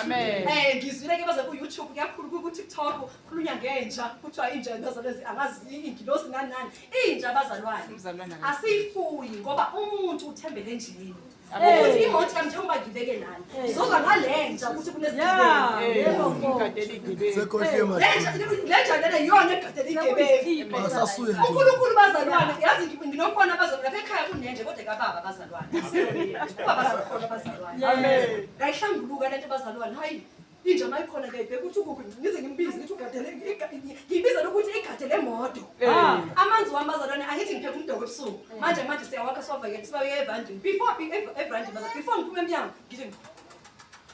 Amen. Ngizwile ke baze ku YouTube kuyakhulu ku TikTok khulunywa ngenja kuthiwa inja bazalwane angazi ingilosi nani nani inja bazalwane Umzalwane asiyifuyi ngoba umuntu uthembele enjini ukuthi imoto yami njengoba ngibeke lana ngizozwa ngale nja ukuthi kunesigebengu Ingadela igebengu. Sekhohliwe manje. Le nja lena iyona egadela igebengu. Asasuye nje. UNkulunkulu bazalwane, yazi nginokubona abazalwane lapha ekhaya kunenje kodwa kababa bazalwane, ubaba sakhona bazalwane. Amen. Ngayihlambuluka lento bazalwane. Hayi, inja mayikhona ngiyayibheka ukuthi ukuphi, ngize ngimbize ngithi ugadele ngiyibizele ukuthi igade lemoto. Amanzi wami bazalwane, angithi ngiphethe umdoko ebusuku, manje siyawakha siwavakele sibabeke evandini before evandini bazalwane, before ngiphume emnyango ngithi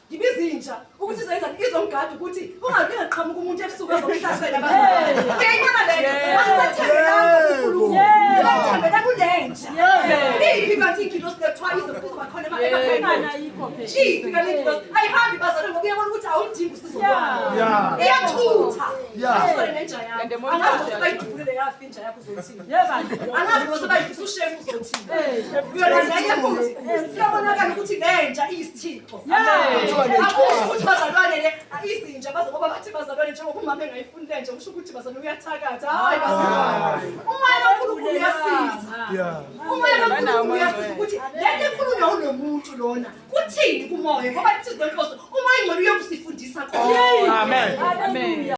ngibiza inja ukuthi izoyenza izongigada ukuthi ungabi ngaqhamuka umuntu ebusuku ezokuhlasela bazalwane. Uyayibona le nto? Asathembelanga kuNkulunkulu, athembela kule nja. Iphi kanti ingilosi lekuthiwa izoba khona emakhaya? Iphi kanti ingilosi? Ayihambi bazalwane ngoba uyabona ukuthi awumdingi usizo lwayo. Iyathutha. Asisole nenja yakho. And the more Angazi ukuthi bayidubulele yafa inja yakho, uzothini? Angazi ukuthi bayidlisa ushefu, uzothini? Uyona futhi kuyabonakala ukuthi lenja iyisithixo. Akusho ukuthi bazalwane le izinja baze ngoba bathi bazalwane njengoba umama engayifuni lenja kusho ukuthi bazalwane uyathakatha. Hayi bazalwane, umoya kaNkulunkulu uyasiza. Umoya kaNkulunkulu uyasiza ukuthi lento ekhulunywa ulo muntu lona kuthini kumoya, ngoba lithi lenkosi umoya ingcwele uyokusifundisa khona. Amen. Amen.